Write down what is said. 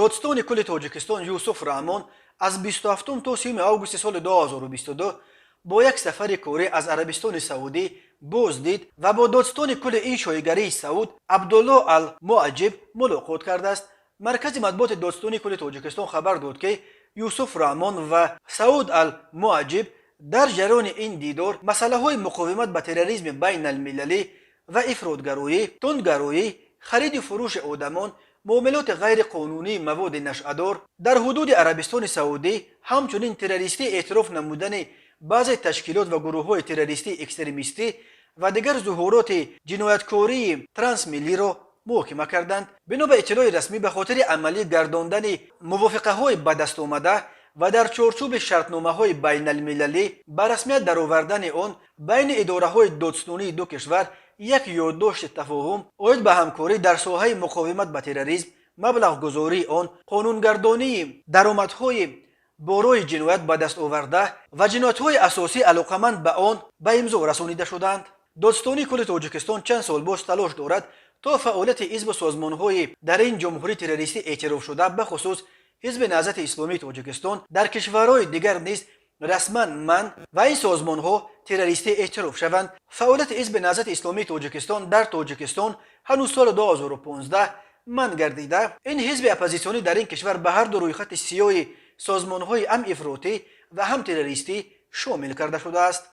Додситони кулли Тоҷикистон Юсуф Раҳмон аз 27 то 30 августи соли 2022 бо як сафари корӣ аз Арабистони Саудӣ боздид ва бо додситони кулли ин шоҳигарии Сауд Абдулло ал Муаҷиб мулоқот кардааст. Маркази матбуоти Додситонии кулли Тоҷикистон хабар дод, ки Юсуф Раҳмон ва Сауд ал Муаҷиб дар ҷараёни ин дидор масъалаҳои муқовимат ба терроризми байналмилалӣ ва ифротгароӣ, тундгароӣ, хариду фурӯши одамон, муомилоти ғайриқонунии маводи нашъадор дар ҳудуди Арабистони Саудӣ, ҳамчунин террористӣ эътироф намудани баъзе ташкилот ва гурӯҳҳои террористии экстремистӣ ва дигар зуҳуроти ҷинояткории трансмиллиро муҳокима карданд. Бино ба иттилои расмӣ, ба хотири амалӣ гардондани мувофиқаҳои ба дастомада ва дар чорчӯби шартномаҳои байналмилалӣ ба расмият даровардани он байни идораҳои додситонии ду кишвар як ёддошти тафоҳум оид ба ҳамкорӣ дар соҳаи муқовимат ба терроризм, маблағгузории он, қонунгардонии даромадҳои бо роҳи ҷиноят ба даст оварда ва ҷиноятҳои асосӣ, алоқаманд ба он, ба имзо расонида шуданд. Додситонии кулли Тоҷикистон чанд сол боз талош дорад, то фаъолияти ҳизбу созмонҳои дар ин ҷумҳурӣ террористӣ эътирофшуда, бахусус Ҳизби Наҳзати Исломии Тоҷикистон, дар кишварҳои дигар низ расман манъ ва ин созмонҳо террористӣ эътироф шаванд. Фаъолияти Ҳизби Наҳзати Исломии Тоҷикистон дар Тоҷикистон ҳанӯз соли 2015 манъ гардида, ин ҳизби оппозитсионӣ дар ин кишвар ба ҳарду рӯйхати сиёҳи созмонҳои ҳам ифротӣ ва ҳам террористӣ шомил карда шудааст.